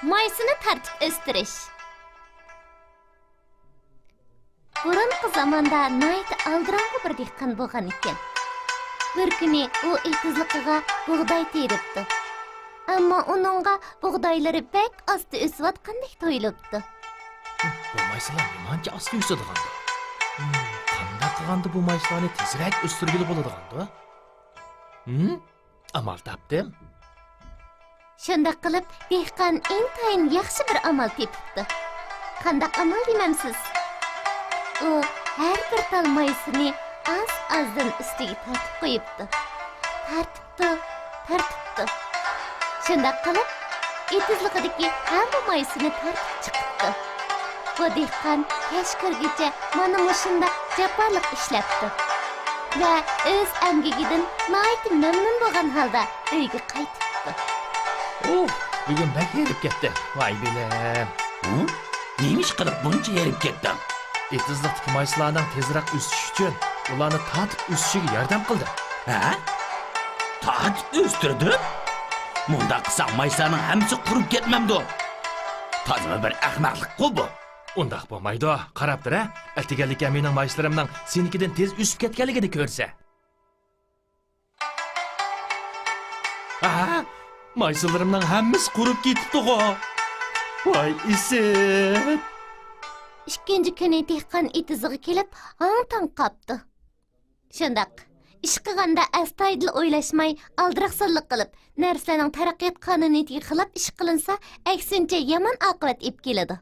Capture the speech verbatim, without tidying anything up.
مايسىنى تارتىپ ئۆستۈرۈش. بۇرۇنقى زاماندا ناھايىتى ئالدىراڭغۇ بىر دېھقان بولغان ئىكەن. بىر كۈنى ئۇ ئېتىزلىقىغا بۇغداي تېرىپتۇ. ئەمما ئۇنىڭغا بۇغدايلىرى بەك ئاستا ئۆسۈۋاتقاندەك تۇيۇلۇپتۇ. بۇ مايسىلار نېمانچە ئاستا ئۆسىدىغاندۇ؟ ھىم، قانداق قىلغاندا بۇ مايسىلارنى تېزرەك ئۆستۈرگىلى بولىدىغاندۇ؟ ھىم؟ ئامال تاپتىم. شۇنداق قىلىپ، دېھقان ئىنتايىن ياخشى بىر ئامال تېپىپتۇ. قانداق ئامال دېمەمسىز؟ ئۇ ھەر بىر تال مايسىنى ئاز-ئازدىن ئۈستىگە تارتىپ قويۇپتۇ. تارتىپتۇ، تارتىپتۇ. شۇنداق قىلىپ، ئېتىزلىقىدىكى ھەممە مايسىنى تارتىپ چىقىپتۇ. بۇ دېھقان كەچ كىرگۈچە مانا مۇشۇنداق جاپالىق ئىشلەپتۇ ۋە ئۆز ئەمگىكىدىن ناھايىتى مەمنۇن بولغان ھالدا ئۆيگە قايتىپتۇ. ئۇھ، بۈگۈن بەك ھېرىپ كەتتىم. ۋاي بىلىم. ھۇ؟ نېمە ئىش قىلىپ بۇنچە ھېرىپ كەتتىڭ؟ ئېتىزلىقتىكى مايسىلارنىڭ تېزرەك ئۆسۈشى ئۈچۈن ئۇلارنى تارتىپ ئۆسۈشىگە ياردەم قىلدىم. ھە؟ تارتىپ ئۆستۈردۈم؟ مۇنداق قىلساڭ مايسىلارنىڭ ھەممىسى قۇرۇپ كەتمەمدۇ؟ تازىمۇ بىر ئەخمەقلىققۇ بۇ. ئۇنداق بولمايدۇ، قاراپ تۇر ھە. ئەتىگەنلىكى مېنىڭ مايسىلىرىمنىڭ سېنىڭكىدىن تېز ئۆسۈپ كەتكەنلىكىنى كۆرسە. ئاھا، مايسىلىرىمنىڭ ھەممىسى قۇرۇپ كېتىپتىغۇ. ۋاي ئىسىت! ئىككىنچى كۈنى دېھقان ئېتىزىغا كېلىپ ھاڭ-تاڭ قاپتۇ. شۇنداق، ئىش قىلغاندا ئەستايىدىل ئويلاشماي، ئالدىراقسانلىق قىلىپ، نەرسىلەرنىڭ تەرەققىيات قانۇنىيىتىگە خىلاپ ئىش قىلىنسا، ئەكسىنچە يامان ئاقىۋەت ئېلىپ كېلىدۇ.